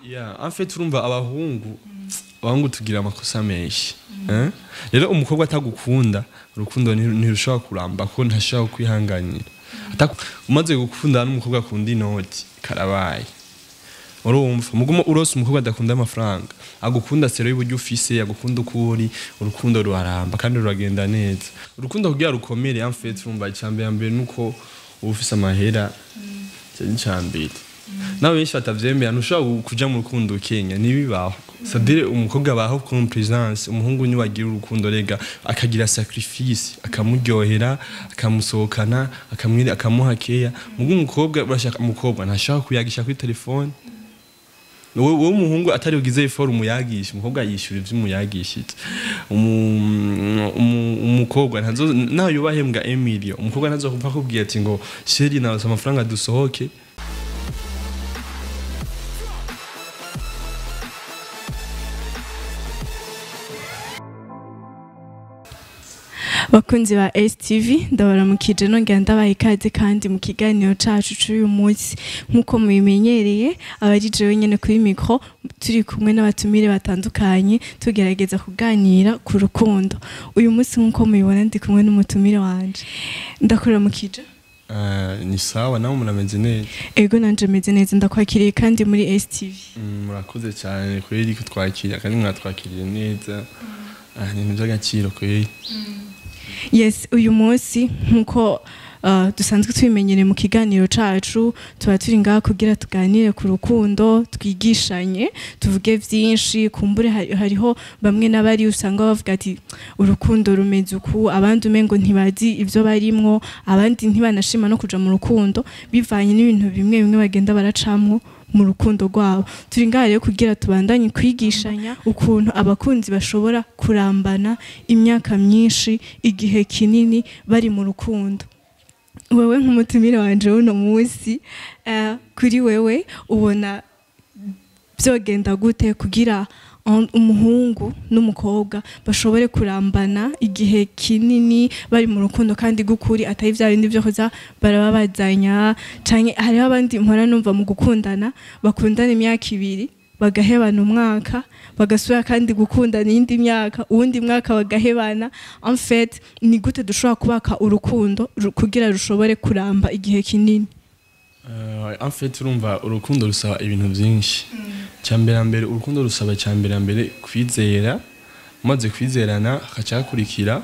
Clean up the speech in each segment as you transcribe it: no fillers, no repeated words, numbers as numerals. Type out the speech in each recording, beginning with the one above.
Yeah, en fait urumva abahungu tugira amakosa menshi. Eh? Rero umukobwa atagukunda, urukundo ntirushobora kuramba ko ntashobora kwihanganira. Umaze gukundana n'umukobwa akunda inoti, karabaye. Urumva, mugumo urose umukobwa adakunda amafaranga, agukunda sero y'uburyo ufise, agukunda uko uri, urukundo ruraramba kandi ruragenda neza. Urukundo kugira rukomere, en fait urumva icambere mbere nuko uba ufise amahera, icambere. Nawe benshi batavyemera, ntushobora kuja mu rukundo ukenya, ntibibaho. C'est-à-dire umukobwa abaho complaisance, umuhungu niwe agira urukundo rega, akagira sacrifice, akamuryohera, akamusohokana, akamwira, akamuha keya. Mugu umukobwa urashaka umukobwa ntashaka kuyagisha kuri telefone. Wowe umuhungu atari ugize effort umuyagisha, umukobwa yishura ivyo umuyagishije. Umukobwa ntazo naho yubahembwa Emilio, umukobwa ntazo kupfa kubwira ati ngo chéri nawe amafaranga dusohoke. Bakunzi ba STV, ndabaramukije nongera ndabaha ikaze kandi mu kiganiro cacu c'uyu munsi. Nk'uko mubimenyereye, abari jewe nyene kuri micro, turi kumwe n'abatumire batandukanye, tugerageza kuganira ku rukundo. Uyu munsi nk'uko mubibona ndi kumwe n'umutumire wanje. Ndakuramukije. Ni sawa, nawe murameze neza? Ego, nanje meze neza, ndakwakiriye kandi muri STV. Murakoze cyane kweri kutwakira kandi mwatwakiriye neza. Ni ibintu by'agaciro kweri. Yes, uyu munsi nkuko dusanzwe tubimenyereye mu kiganiro cacu, tuba turi ngaha kugira tuganire ku rukundo, twigishanye, tuvuge vyinshi. Kumbure hariho bamwe n'abari usanga bavuga ati urukundo rumeze uku, abandi umengo ntibazi ivyo barimwo, abandi ntibanashima no kuja mu rukundo bivanye n'ibintu bimwe bimwe bagenda baracamwo mu rukundo rwabo. Turi ngaha rero kugira tubandanye kwigishanya ukuntu abakunzi bashobora kurambana imyaka myinshi, igihe kinini bari mu rukundo. Wewe nk'umutumire wanje w'uno munsi, kuri wewe ubona vyogenda gute kugira umuhungu n'umukobwa bashobore kurambana igihe kinini bari mu rukundo kandi gukuri, atari vya bindi vyo kuza barababazanya? Canke hariho abandi mpora numva mu gukundana bakundana imyaka 2 bagahebana umwaka, bagasubira kandi gukundana iyindi myaka, uwundi mwaka bagahebana. En fait ni gute dushobora kubaka urukundo kugira rushobore kuramba igihe kinini? En fait urumva urukundo rusaba ibintu byinshi. Cyambere mbere urukundo rusaba cyambere mbere kwizera, umaze kwizerana hakacakurikira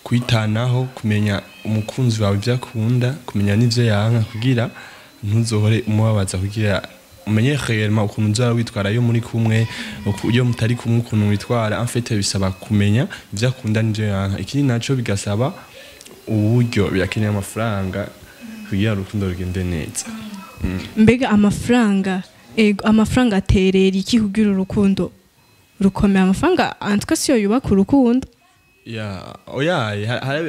kwitanaho, kumenya umukunzi wawe ibyo akunda, kumenya n'ivyo yanka kugira ntuzohore umubabaza, kugira umenye réellement ukuntu uzaba witwara iyo muri kumwe, iyo mutari kumwe ukuntu witwara. En fait bisaba kumenya ivyo akunda n'ivyo yanka. Ikindi naco bigasaba uburyo, birakeneye amafaranga kugira urukundo rugende neza. Mbega amafaranga, ego, amafaranga aterera iki kugira urukundo rukomeye? Amafaranga en tout cas siyo yubaka urukundo. Ya, oya,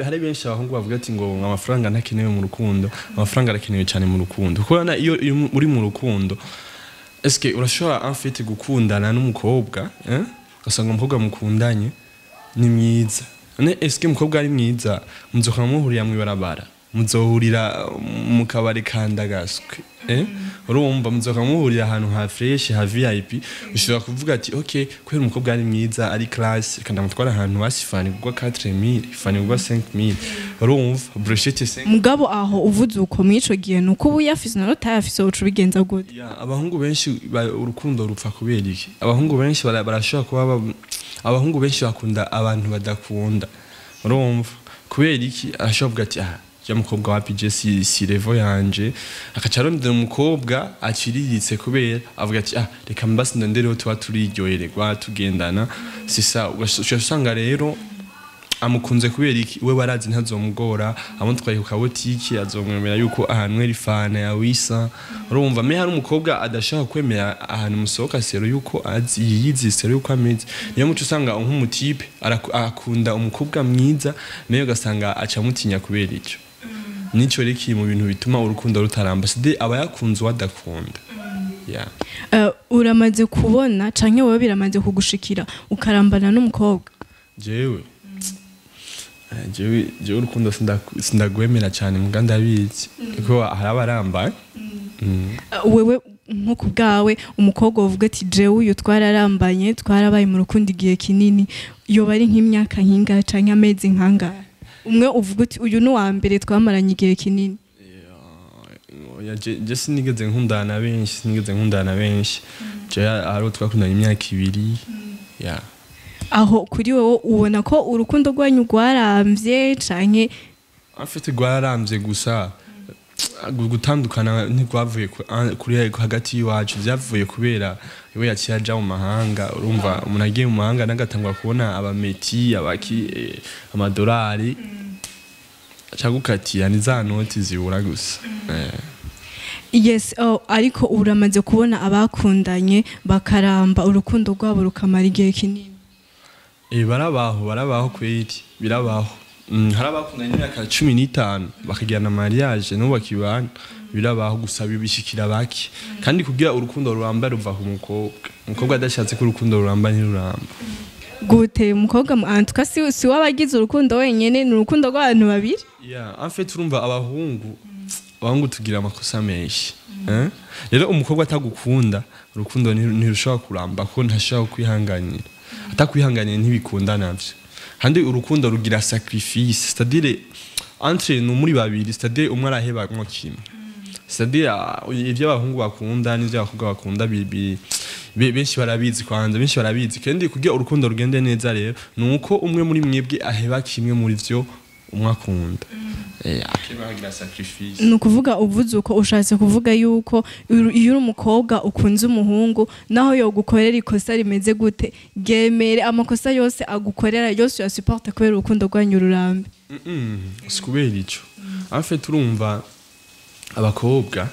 hari benshi abahungu bavuga ati ngo amafaranga ntakenewe mu rukundo. Amafaranga arakenewe cyane mu rukundo. Kuko iyo uri mu rukundo, eske urashobora en fait gukundana n'umukobwa, eh? Ugasanga umukobwa mukundanye ni mwiza. None eske umukobwa ari mwiza, muzoka muhurira mw'ibarabara, muzohurira mu kabari kandagaswe, eh? Urumva muzoka muhurira ahantu ha fresh, ha VIP, ushobora kuvuga ati okay, kubera umukobwa ari mwiza, ari class, reka ndamutwara ahantu hasi fani kugwa 4000, fani kugwa 5000. Urumva brochette 5. Mugabo aho uvuze uko mwico gihe nuko ubu yafise na utayafise uca ubigenza gute? Ya, abahungu benshi urukundo rupfa kubera iki? Abahungu benshi barashobora kuba abahungu benshi bakunda abantu badakunda. Urumva kubera iki? Arashobora kuvuga ati ah, ya mukobwa wa PJ si level yanje, akaca arondera umukobwa aciriritse kubera avuga ati ah, reka mbasi ndondereho tuba turiryohererwa tugendana. C'est ça, ugasanga rero amukunze kubera iki? We warazi ntazomugora, amutwaye ku kabotiki azomwemera yuko ahantu eri fana ya wisa. Urumva me hari umukobwa adashaka kwemera ahantu musohoka sero yuko azi yiyizi sero yuko ameze. Niyo muco usanga nk'umutipe akunda umukobwa mwiza, nayo ugasanga aca mutinya kubera ico. Nico reki mu bintu bituma urukundo rutaramba, side abayakunze wadakunda. Yeah. Uramaze kubona canke wowe biramaze kugushikira ukarambana n'umukobwa? Jewe urukundo sindagwemera cyane, muga ndabizi kuko hari abarambaye. Wewe Nko ku bwawe, umukobwa uvuga ati: "Jewe uyu twararambanye, twarabaye mu rukundo igihe kinini", yoba ari nk'imyaka nk'ingahe canke amezi nk'angahe? Umwe uvuga uti: "Uyu ni uwa mbere twamaranye igihe kinini." Oya, je sinigeze nkundana na benshi, sinigeze nkundana na benshi. Je hari twakundanye imyaka 2 ya. Aho kuri wowe ubona ko urukundo rwanyu rwaramvye canke? En fait rwararambye, gusa gutandukana ntigwavuye kuri hagati y'iwacu, vyavuye kubera iwe yaciye aja mu mahanga. Urumva umuntu agiye mu mahanga nagatangwa kubona abameti abaki amadolari acagukatiya, ni za noti zibura gusa. Yes, oh, ariko uramaze kubona abakundanye bakaramba, urukundo rwabo rukamara igihe kinini? Barabaho, barabaho kweri, birabaho. Hari abakundanye imyaka 15 bakagirana mariage, n'ubu bakibana. Birabaho, gusa bibishikira bake. Kandi kugira urukundo ruramba ruva ku mukobwa. Umukobwa adashatse ko urukundo ruramba, ntiruramba. Gute? Umukobwa en tout cas si wabagize urukundo wenyene, ni urukundo rw'abantu babiri. Yeah, en fait urumva abahungu tugira amakosa menshi. Eh? Rero umukobwa atagukunda, urukundo ntirushobora kuramba ko ntashobora kwihanganira. Atakwihanganira ntibikunda navyo. Kandi urukundo rugira sacrifice, c'est-à-dire entre nous muri babiri, c'est-à-dire umwe araheba mwo kimwe. C'est-à-dire ivyo abahungu bakunda n'ivyo abakobwa bakunda benshi barabizi, kwanza benshi barabizi. Kandi kugira urukundo rugende neza rero nuko umwe muri mwebwe aheba kimwe muri vyo umwe akunda. Akeba agira sacrifice. Ni ukuvuga uvuze uko ushatse kuvuga yuko iyo uri umukobwa ukunze umuhungu, naho yogukorera ikosa rimeze gute, ryemere, amakosa yose agukorera yose uyasuporte kubera urukundo rwanyu rurambe? Si kubera ico. En fait urumva abakobwa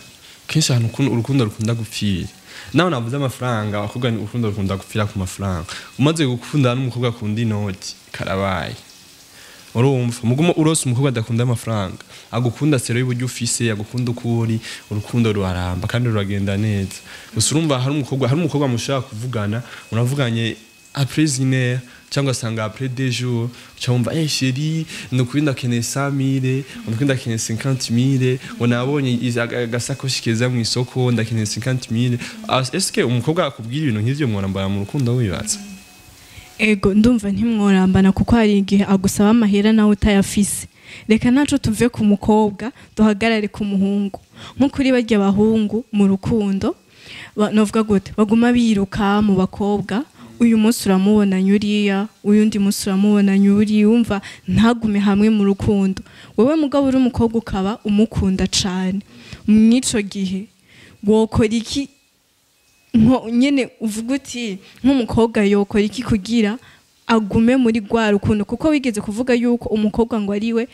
kenshi ahantu urukundo rukunda gupfira, naho navuze amafaranga, abakobwa ni urukundo rukunda gupfira ku mafaranga. Umaze gukundana n'umukobwa akunda inoti, karabaye. Urumva mugumo urose umukobwa adakunda amafaranga, agukunda sero y'uburyo ufise, agukunda uko uri, urukundo ruraramba kandi ruragenda neza. Gusa urumva hari umukobwa mushobora kuvugana, muravuganye, après une heure cyangwa asanga après 2 jours cyangwa chéri, nukuri ndakeneye 100 000, nukuri ndakeneye 50 000, ngo nabonye agasakoshi keza mu isoko, ndakeneye 50 000. Ah, est-ce que umukobwa akubwira ibintu nk'ivyo mworambara mu rukundo, wibatse? Ego, ndumva ntimworambana, kuko hari igihe agusaba amahera nawe utayafise. Reka naco tuve ku mukobwa, duhagarare ku muhungu. Nko kuri barya bahungu mu rukundo novuga gute, baguma biruka mu bakobwa, uyu munsi uramubona nyuriya, uyundi munsi uramubona nyuriya, wumva ntagume hamwe mu rukundo. Wewe mugabo uri umukobwa ukaba umukunda cane, mw'ico gihe wokora iki? Nko nyene uvuga uti nk'umukobwa yokora iki kugira agume muri rwa rukundo? Kuko wigeze kuvuga yuko umukobwa ngo ari we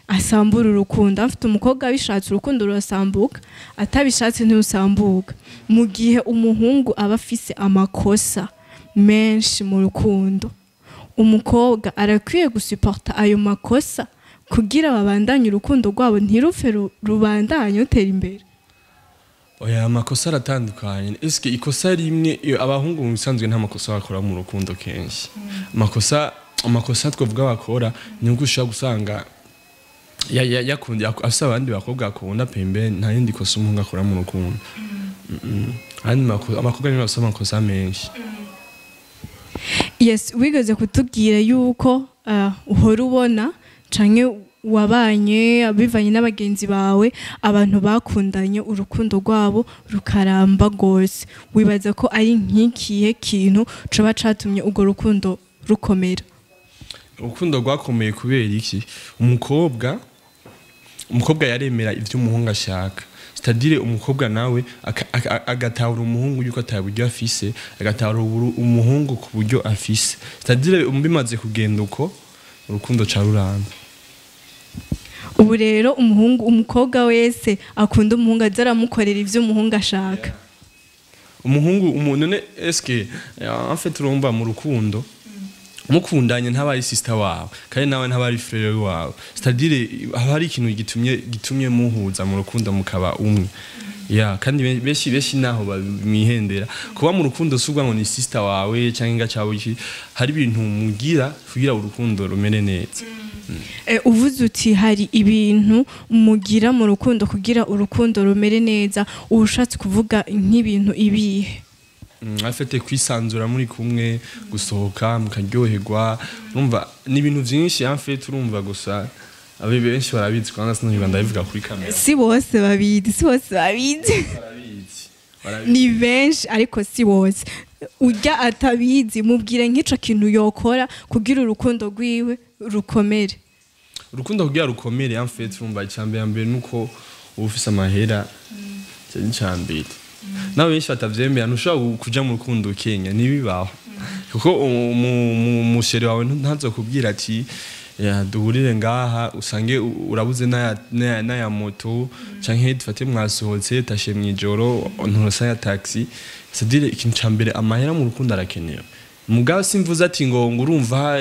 asambura urukundo. Afite umukobwa abishatse urukundo rurasambuka, atabishatse ntirusambuka. Mu gihe umuhungu aba afise amakosa menshi mu rukundo, umukobwa arakwiye gusuporta ayo makosa kugira babandanye urukundo rwabo, ntirupfe, rubandanye rutera imbere? Oya, amakosa aratandukanye. Eske ikosa rimwe abahungu mu bisanzwe nta makosa bakora mu rukundo kenshi. Amakosa twavuga bakora ni uko ushobora gusanga yakundi afise abandi bakobwa akunda pembeni. Nta yindi kosa umuhungu akora mu rukundo. Andi abakobwa nibo bafise amakosa menshi. Yes, wigeze kutubwira yuko uhora ubona canke wabanye bivanye n'abagenzi bawe abantu bakundanye urukundo rwabo rukaramba gose. Wibaza ko ari nk'ikihe kintu coba catumye urwo rukundo rukomera? Urukundo rwakomeye kubera iki? Umukobwa yaremera ivyo umuhungu ashaka, c'est-à-dire umukobwa nawe agatahura umuhungu yuko ata buryo afise, agatahura umuhungu ku buryo afise, c'est-à-dire bimaze kugenda uko, urukundo ca ruramba. Ubu rero umuhungu, umukobwa wese akunda umuhungu aza aramukorera ivyo umuhungu ashaka? Umuhungu none eske en fait urumva mu rukundo mukundanye ntaba ari sister wawe kandi nawe ntaba ari frère wawe, c'est-à-dire haba hari ikintu gitumye muhuza mu rukundo mukaba umwe. Ya, kandi benshi benshi naho bamwihendera. Kuba mu rukundo si ukuvuga ngo ni sister wawe cyangwa inga cyawe iki, hari ibintu mugira kugira urukundo rumere neza. Uvuze uti hari ibintu mugira mu rukundo kugira urukundo rumere neza, uba ushatse kuvuga nk'ibintu ibihe? Afite kwisanzura muri kumwe, gusohoka mukaryoherwa, urumva ni ibintu byinshi en fait. Urumva gusa abe benshi barabizi, kwanza sinumva ndabivuga kuri kamera. Si bose babizi, si bose babizi. Barabizi, barabizi. Ni benshi ariko si bose. Urya atabizi, mubwire nk'ico kintu yokora kugira urukundo rwiwe rukomere. Urukundo kugira rukomere, en fait, urumva icambere mbere nuko uba ufise amahera. Icyo ni icambere. Nawe benshi batavyemera, ntushobora kuja mu rukundo ukenya, ntibibaho, kuko umu chéri wawe ntazokubwira ati: "Ya, duhurire ngaha", usange urabuze n'aya moto, canke dufate mwasohotse tashe mw'ijoro, nturosa ya taxi. C'est-à-dire ikintu ca mbere, amahera mu rukundo arakenewe. Mugabo simvuze ati ngo urumva,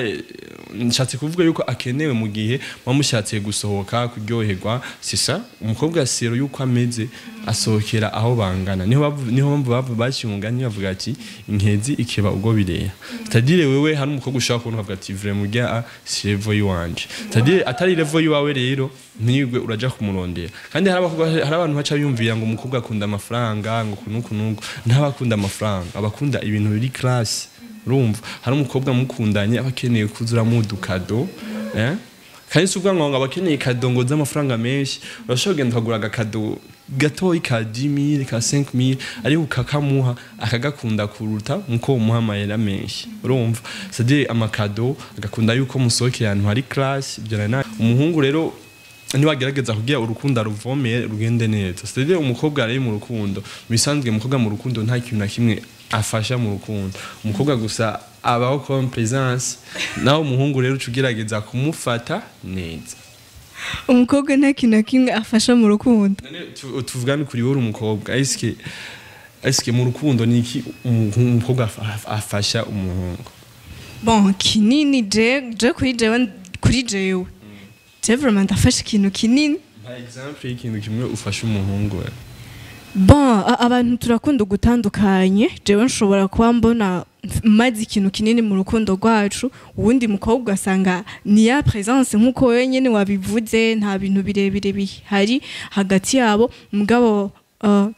nshatse kuvuga yuko akenewe mu gihe muba mushatse gusohoka, kuryoherwa. C'est ça, umukobwa sero yuko ameze asohokera aho bangana. Niho mpamvu baciye umugani bavuga ati: "Inkezi ikeba ubwo bireha." C'est-à-dire wewe hari umukobwa ushaka kubona ukavuga ati: "Vraiment urya si level yiwanje." C'est-à-dire atari level yiwawe, rero ntiyigwe uraja kumurondera. Kandi hari abakobwa, hari abantu baca biyumvira ngo umukobwa akunda amafaranga, ngo kunuku nuku. Ntabakunda amafaranga, abakunda ibintu biri classe. Urumva hari umukobwa mukundanye aba akeneye kuzuramo udukado, eh? Kandi si ukuvuga ngo abakeneye cadeau ngo z'amafaranga menshi. Urashobora kugenda ukagura agakado gatoyi ka 10,000, ka 5,000, ariko ukakamuha akagakunda kuruta nkuko umuha amahera menshi. Urumva, c'est-à-dire ama cadeaux, agakunda yuko musohokera ahantu hari classe. Ibyo na umuhungu rero nibagerageza kugira urukundo aruvomere rugende neza. C'est-à-dire umukobwa ari mu rukundo, mu bisanzwe umukobwa mu rukundo nta kintu na kimwe afasha mu rukundo. Umukobwa gusa abaho comme présence, naho umuhungu rero uca ugerageza kumufata neza. Umukobwa nta kintu na kimwe afasha mu rukundo? None tuvugane kuri wowe uri umukobwa, eske mu rukundo ni iki umukobwa afasha umuhungu? Bon, kinini, je kuri jewe, kuri jewe je vraiment ndafasha ikintu kinini. Nka exemple y'ikintu kimwe ufasha umuhungu we. Bon, abantu turakunda gutandukanye. Jewe nshobora kuba mbona maze ikintu kinini mu rukundo rwacu, uwundi mukobwa ugasanga ni ya présence nk'uko wewe nyene wabivuze, nta bintu birebire bihari hagati yabo. Mugabo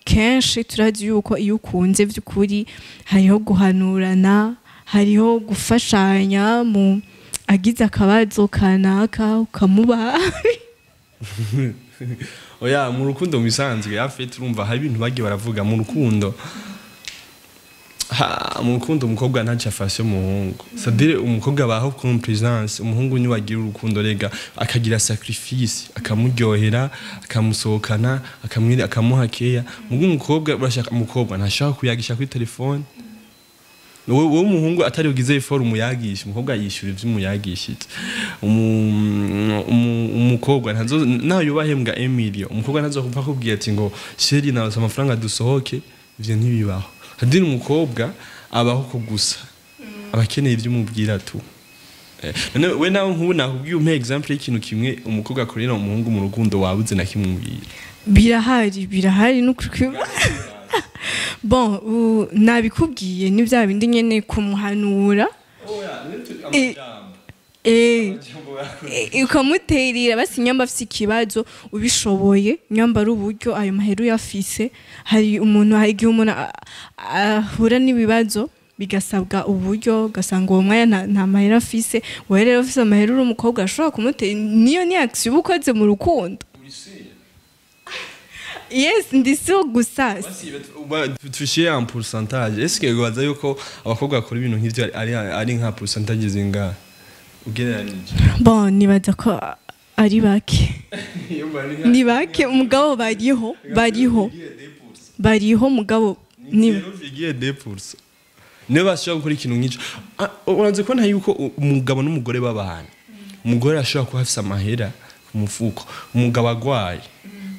kenshi turazi yuko iyo ukunze vy'ukuri hariho guhanurana, hariho gufashanya mu agize akabazo kanaka ukamuba hafi. Oya, mu rukundo mu bisanzwe, en fait, urumva hari ibintu bagiye baravuga mu rukundo. Ha, mu rukundo umukobwa ntacyo afashe umuhungu. C'est-à-dire umukobwa abaho comme présence, umuhungu niwe agira urukundo rega, akagira sacrifice, akamuryohera, akamusohokana, akamwira, akamuha keya. Mugo umukobwa urashaka, umukobwa ntashaka kuyagisha kuri telefone. Wowe umuhungu atari ugize effort umuyagisha, umukobwa yishyura ivyo umuyagishije. Umukobwa ntazo naho yoba ahembwa Emilio, umukobwa ntazopfa akubwiye ati ngo: "Chéri, naronse amafaranga dusohoke." Ivyo ntibibaho. Hadiri umukobwa abaho ko gusa aba akeneye ivyo umubwira tu. None we nawe nk'ubu nakubwiye umpe exemple y'ikintu kimwe umukobwa akorera umuhungu mu rukundo, wabuze na kimwe umubwira. Birahari, birahari n'ukuri. Bon, nabikubwiye, ni bya bindi nyene kumuhanura, ukamuterera basi nyamba afise ikibazo, ubishoboye, nyamba ari uburyo ayo mahera uyafise. Hari umuntu, hari igihe umuntu ahura n'ibibazo bigasabwa uburyo, ugasanga uwo mwanya nta mahera afise. Wowe rero ufise amahera, uri umukobwa, ashobora kumutera. Niyo ni action uba ukoze mu rukundo. Yes, ndi so gusa. Tushiye en pourcentage, est-ce que wibaza yuko abakobwa bakora ibintu nk'ivyo ari nka pourcentage zingahe ugereranije? Bon, nibaza ko ari bake, ni bake, mugabo bariho, bariho, bariho, mugabo ni 0,2% niyo bashobora gukora ikintu nk'ico. Ah, urazi ko nta yuko umugabo n'umugore babana, umugore ashobora kuba afise amahera ku mufuko, umugabo agwaye,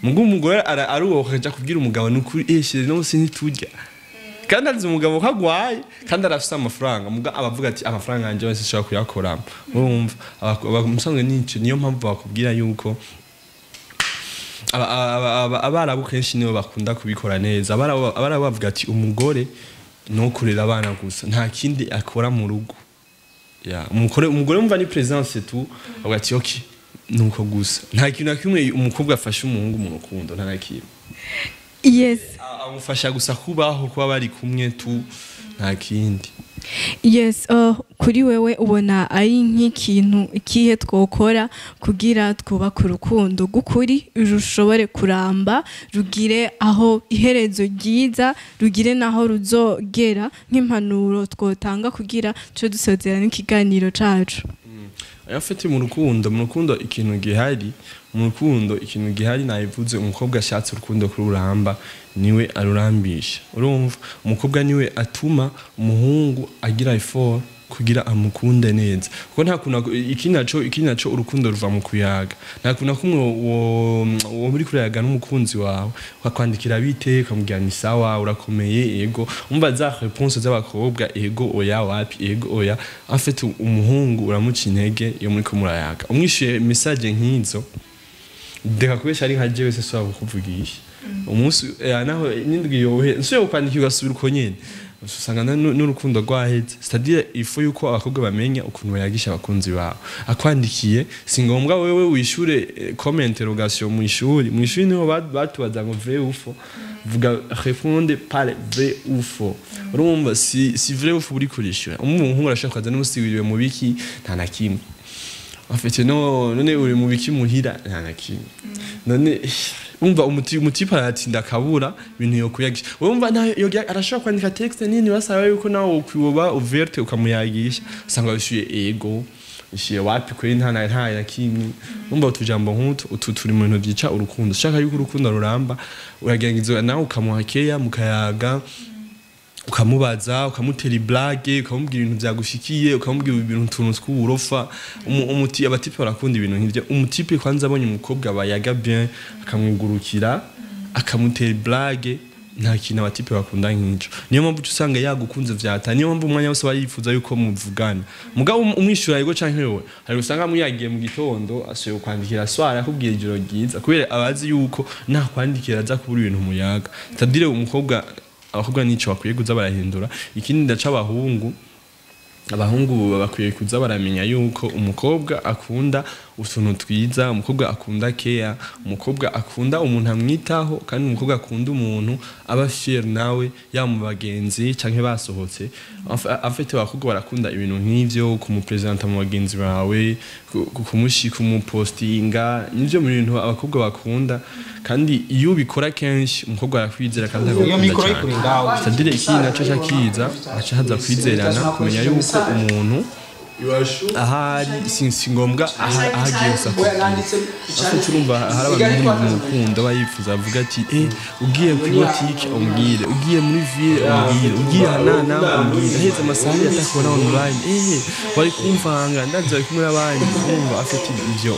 mugo umugore aruhoka akaja kubwira umugabo: "Nukuri eshe no siniturya", kandi azi umugabo ko agwaye kandi arafise amafaranga. Muga abavuga ati: "Amafaranga yanje yose nshobora kuyakoramo." Urumva musanzwe nico, niyo mpamvu bakubwira yuko Abarabu kenshi nibo bakunda kubikora neza. Abarabu bavuga ati umugore no kurera abana gusa, nta kindi akora mu rugo. Ya, umugore umva ni présence tu, avuga ati okay, nuko gusa, nta kintu na kimwe umukobwa afasha umuhungu mu rukundo, nta na kimwe. Amufasha gusa kubaho, kuba bari kumwe tu, nta kindi. Yes, kuri wewe ubona ari nk'ikintu ikihe twokora kugira twubake urukundo rw'ukuri, rushobore kuramba, rugire aho iherezo ryiza, rugire n'aho ruzogera, nk'impanuro twotanga kugira tuce dusozera n'ikiganiro cacu? Afite mu rukundo ikintu gihari, mu rukundo ikintu gihari nabivuze: umukobwa ashatse urukundo kuri ruramba niwe arurambisha. Urumva, umukobwa niwe atuma umuhungu agira effort kugira amukunde neza, kuko nta kuntu ikindi naco urukundo ruva mu kuyaga. Nta kuntu na kumwe wo muri kuyaga n'umukunzi wawe, ukakwandikira bite, ukamubwira ni sawa, urakomeye, ego. Umva za réponse z'abakobwa: ego, oya, wapi, ego, oya. En fait umuhungu uramuca intege iyo muriko murayaga. Umwishuye message nk'izo, reka kubesha, ari nka jewe se swaba kukuvugisha umunsi, naho n'indwi yohe nsuye kukwandikira ugasubira uko nyene, usanga n'urukundo rwaheze. C'est-à-dire il faut yuko abakobwa bamenya ukuntu bayagisha abakunzi babo. Akwandikiye, si ngombwa wewe wishure comme interrogation. Mu ishuri niho batubaza ngo vrai ou faux, vuga répondre par vrai ou faux. Urumva, si vrai ou faux uri kurishura, umuhungu arashaka kuza n'umusi wiriwe mu biki, nta na kimwe. En fait no, none uri mu biki muhira, nta na kimwe. None umva umutipe aratinda akabura ibintu yo kuyagisha. Urumva nayo arashobora kwandika texte nini basaba yuko nawe ukwiboba ouverte ukamuyagisha, usanga wishuye ego, ishiye wapi kuri, nta na kimwe. Umva utujambo nk'utu utu turi mu bintu byica urukundo. Ushaka yuko urukundo ruramba, uragerageza nawe ukamuha keya, mukayaga, ukamubaza, ukamutera iblague, ukamubwira ibintu byagushikiye, ukamubwira ibintu utuntu tw'uburofa. Umuti abatipe barakunda ibintu nk'ivyo. Umutipe kwanza abonye umukobwa bayaga bien, akamwugurukira, akamutera iblague, nta kintu abatipe bakunda nk'ico. Niyo mpamvu uca usanga yagukunze vyata, niyo mpamvu umwanya wose aba yifuza yuko muvugana. Mugabo umwishura yego canke wewe, hari usanga muyagiye mu gitondo, asuye kwandikira soir akubwira ijoro ryiza, kubera abazi yuko nakwandikira aza kubura ibintu muyaga. C'est-à-dire umukobwa, abakobwa nico bakwiye kuza barahindura. Ikindi ndaca abahungu bakwiye kuza baramenya yuko umukobwa akunda utuntu twiza, umukobwa akunda care, umukobwa akunda umuntu amwitaho, kandi umukobwa akunda umuntu aba fier nawe, yaba mu bagenzi canke basohotse. En fait abakobwa barakunda ibintu nk'ivyo, kumupresenta mu bagenzi bawe, kumupostinga, nivyo mu bintu abakobwa bakunda. Kandi iyo ubikora kenshi, umukobwa arakwizera kandi Iyo agakunda mikoro cyane. yikuri ngaho. C'est-à-dire ikindi naco cakiza, haca haza kwizerana, kumenya yuko umuntu ahari si ngombwa ahagiye gusa kubwira. Afite urumva hari abantu muri mu rukundo aba yifuza, avuga ati ugiye kuri botike umbwire, ugiye muri ville umbwire, ugiye ahanana umbwire, aheze amasaha atakubona online, wari kumvanga ndazi wari kumwe n'abandi. Urumva afite ivyo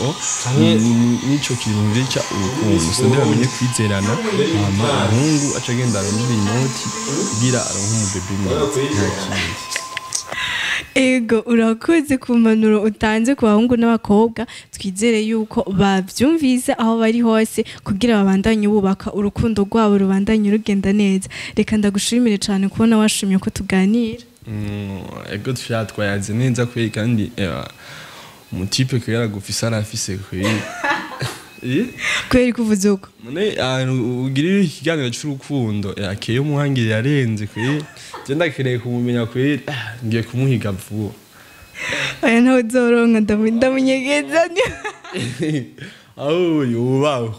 nico kintu bica urukundo. C'est-à-dire bamenye kwizerana, hama umuhungu aca agenda arondera inoti kugira aronke umubebe mwiza, nta kindi. Ego, urakoze ku mpanuro utanze ku bahungu n'abakobwa. Twizere yuko bavyumvise aho bari hose, kugira babandanye bubaka urukundo rwabo, rubandanye rugenda neza. Reka ndagushimire cyane kubona washimye ko tuganira. Ego, twayaze neza kweli. Kandi umutipe kubera gufise arafise kweli. Kubera kuvuze uko? None ahantu ugirira ikiganiro c'urukundo, akeye umuhangire yarenze kweli. Je ndakeneye kumumenya kweli. Ah, ngiye kumuhiga vuba. Oya, ntawe uzoronka, ndamunyegeza. Aho yubahwe.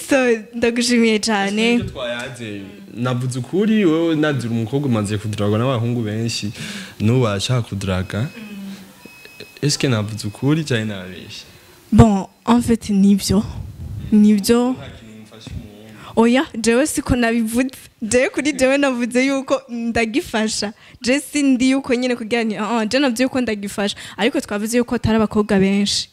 So ndagushimiye cyane. Ivyo twayaze navuze ukuri. Wewe nazira umukobwa umaze kudragwa n'abahungu benshi, n'ubu barashaka kudraga. Eske navuze ukuri cyane nabeshe? Bon, en fait nibyo. Nta kintu mufasha umuhungu? Oya, jewe siko nabivuze. Jewe kuri jewe navuze yuko ndagifasha. Je sindi yuko nyine kugira ni je navuze yuko ndagifasha, ariko twavuze yuko atari abakobwa benshi,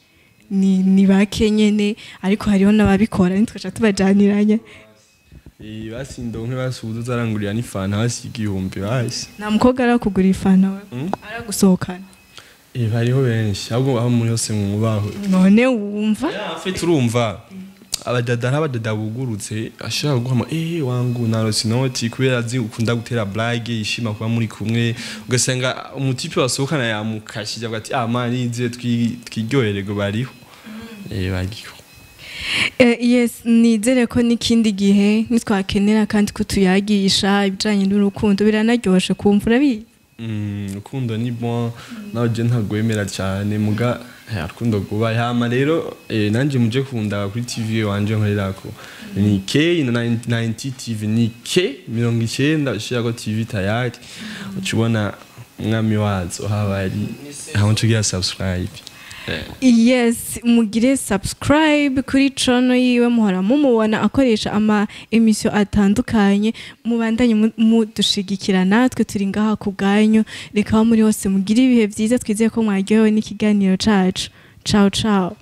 ni bake nyene, ariko hariho n'ababikora, nitwaca tubajaniranye. Basi ndonke basuhuza zarangurira n'ifanta hasi 1000 basi. Nta mukobwa arakugura ifanta we? Aragusohokana? Bariho benshi ahubwo, aho muri hose mwubaho. None wumva? En fait urumva Abadada, n'abadada bugurutse, ashobora kuguhama: "Wangu, narose inoti," kubera azi ukunda gutera blague, yishima kuba muri kumwe. Ugasanga umu type basohokana yamukashije, avuga ati: "Ah man, nize twiryohererwe." Bariho, bariho. Yes, nizere ko n'ikindi gihe nitwakenera kandi kutuyagisha ibijanye n'urukundo. Biranaryoshe kumva, urabizi. Urukundo ni bon, nawe je ntagwemera cyane, muga urukundo rwubaye. Hama rero nanje muje kundaba kuri TV wanje nkorerako, ni K 90 TV, ni K 90 ushirako TV, tayari ucubona umwami wazo haba ari aho, ncugira subscribe. Yes, mugire subscribe kuri channel yiwe. Muhora mumubona akoresha ama émission atandukanye. Mubandanye mudushigikira, natwe turi ngaha ku bwanyu. Reka aho muri hose mugire ibihe byiza. Twizeye ko mwaryohewe n'ikiganiro cacu. Ciao ciao.